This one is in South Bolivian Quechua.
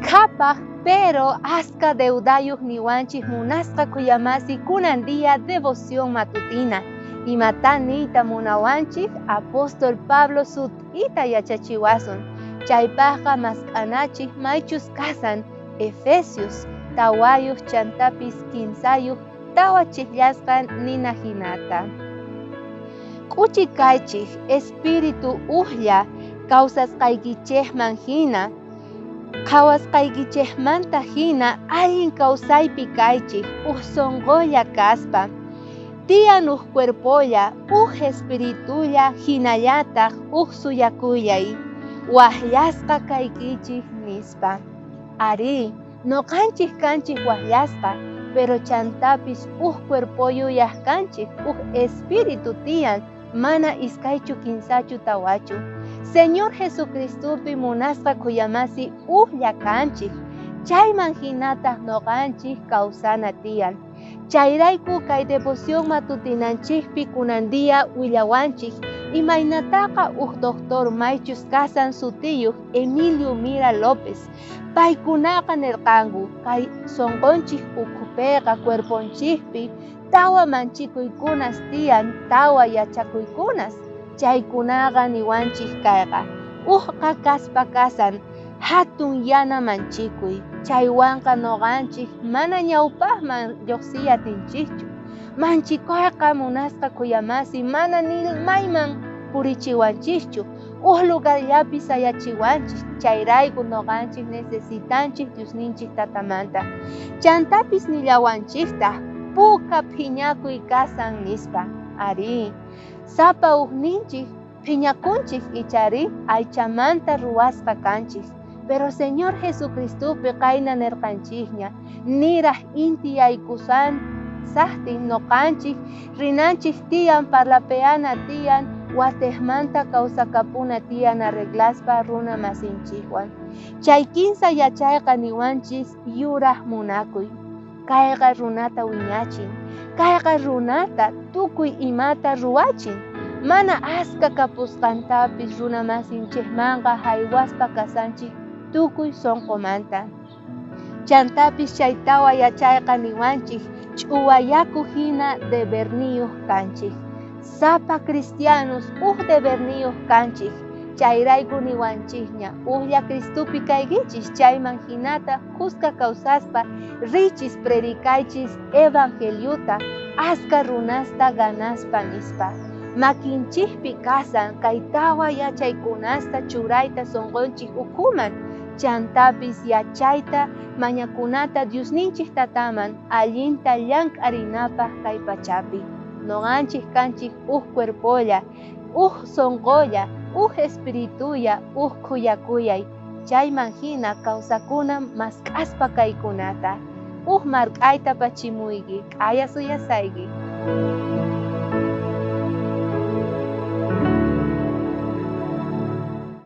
Qhapaj pero aska deudayuq niwanchik munasqa khuyamasi kunan día devoción matutina. Imata niyta munawanchik apóstol Pablo sut'ita yachachiwasun. Chaypaqqa mask'anachik maychus kasan Efesios 4 chantapis 3 tawa chijllasqa nina hinata. K'uchi kaychik espíritu ujlla kawsasqaykichikman hina, qhawasqaykichikmanta hina allin kawsaypi kaychik uj sonqolla kaspa. Tiyan uj cuerpolla, uj espiritulla hinallataq uj suyakuyllay. Wajllasqa kaykichik nispa. Arí, noqanchik kanchik wajllasqa, pero chantapis uj cuerpoyuyaj kanchik, uj espíritu tiyan, mana iskaychu kinsachu tawachu. Señor Jesucristopi munasqa khuyamasi ujlla kanchik, chayman hinataq noqanchik kawsana tiyan. Chayrayku kay devoción matutinanchikpi kunan día willawanchik imaynataqa uj doctor maychus kasan sutiyuq Emilio Mira López. Paykunaqa nirqanku kay sonqonchik ukhupiqa cuerponchikpi tawa manchikuykunas tiyan, tawa yachakuykunas. Chaykunaqa niwanchik kayqa ujqa kaspa kasan hatun yana manchikuy, chaywanqa noqanchik mana ñawpaqman lluqsiy atinchikchu. Manchikuyqa munasqa khuyamasi mana ni mayman purichiwanchikchu, uj lugarllapi sayachiwanchik, chayrayku noqanchik necesitanchik Diosninchik tatamanta. Chantapis nillawanchiktaq puka phiñakuy kasan nispa. Arí, sapa ujninchik phiñakunchik ichari aychamanta ruwasqa kanchik. Pero Señor Jesucristopi qayna nirqanchikña, niraj inti yaykusan saqtin noqanchik rinanchik tiyan parlapeana tiyan watejmanta kawsakapuna tiyan arreglaspa runa masinchikwan. Chay kinsa yachayqa niwanchis yuraj munakuy. Kayqa runata wiñachin, kayqa runata tukuy imata ruwachin. Mana aska kapusqantapis runa masinchikmanqa haywaspa kasanchik tukuy sonqomanta. Chantapis chay tawa yachayqa niwanchik ch'uwayaku hina deberniyuq kanchik. Sapa cristianos uj deberniyuq kanchik. Chayrayku niwanchikña ujlla Cristopi kaykichis chayman hinata kuska kawsaspa richis predicaychis evangeliota aska runasta ganaspa nispa. Makinchikpi kasan kay tawa yachaykunasta churayta sonqonchik ukhuman, chantapis yachayta mañakunata Diosninchik tataman allinta llank'arinapaq kay pachapi. Noqanchik kanchik uj cuerpolla, uj sonqolla, uj espiritulla, uj khuyakuyay. Chayman hina kawsakuna mask'aspa kaykunata. Uj mark'ayta pachimuyki, k'aya suyasayki.